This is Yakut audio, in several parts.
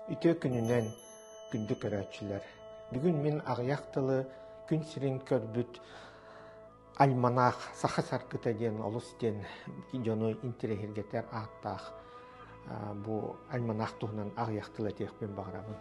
Үтүө күнүнэн, күндү көрөөччүлэр! Бүгүн мин аҕыйах тылы күн сирин көрбүт альманах Саха саргыта диэн олус диэн дьону интэриэһиргэтэр ааттаах бу альманах туһунан аҕыйах тыл этиэхпин баҕарабын.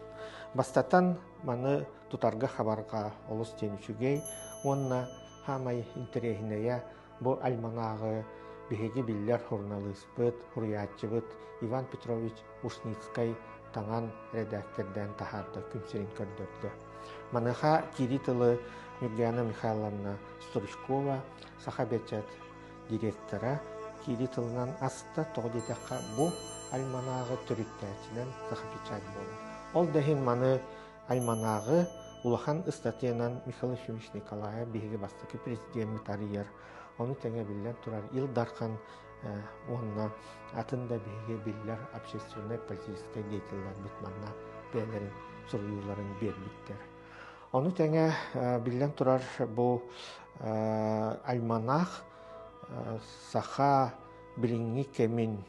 Бастатан маны тутарга хабарга олус диэн үчүгэй уонна хаамай интэриэһинэйэ бу альманаҕы биһиги биллэр суруналыыспыт, суруйааччыбыт Иван Петрович Ушницкай таҥан эрэдээктэрдээн таһаарда, күн сирин көрдөрдө. Маныаха киирии тылы Нюргуяна Михайловна Стручкова, Саха бэчээт директора, киирии тылынан аста, тоҕо диэтэххэ, бу альманаҕы төрүттээччинэн Сахапечать буолар. Ол да иһин маны альманаҕы улахан ыстатыйанан Михаил Ефимович Николаев биһиги бастакы президеммит арыйар. Ону тэҥэ биллэн турар Ил Дархан уонна атын да биһиги биллэр общественнай политическай деятеллэрбит манна бэйэлэрин суруйууларын биэрбиттэр. Ону тэҥэ биллэн турар бу альманах саха билиҥҥи кэмин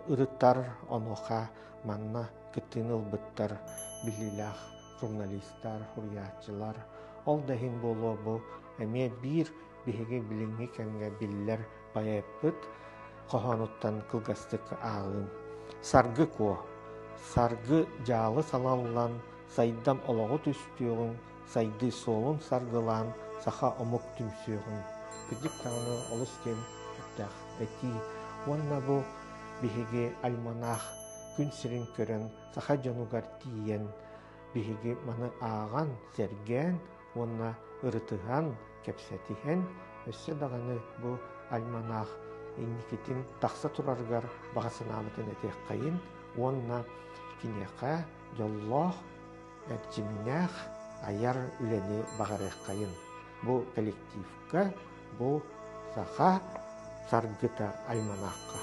ырытар, онуоха манна кыттыыны ылбыттар биллиилээх журналистар, суруйааччылар. Ол да иһин буолуо бу эмиэ биир биһиги билиҥҥи кэмҥэ биллэр поэппыт хоһоонуттан кылгастык ааҕыым. Саргы Куо Саргы дьаалы салаллан, сайдам олоҕу түстүөҕүҥ, сайдыы суолун саргылаан, саха омук түмсүөҕүҥ. Кырдьык даҕаны олус диэн сөптөөх этии. Уонна бу биһиги альманах күн сирин көрөн, саха дьонугар тиийэн, биһиги маны ааҕан, сэргээн уонна ырытыһан, кэпсэтиһэн, өссө даҕаны бу альманах инникитин тахса турарыгар баҕа санаабытын этиэххэйин уонна киниэхэ дьоллоох, эрчимнээх айар үлэни баҕарыаххайын. Бу коллективка, бу саха саргыта альманахха.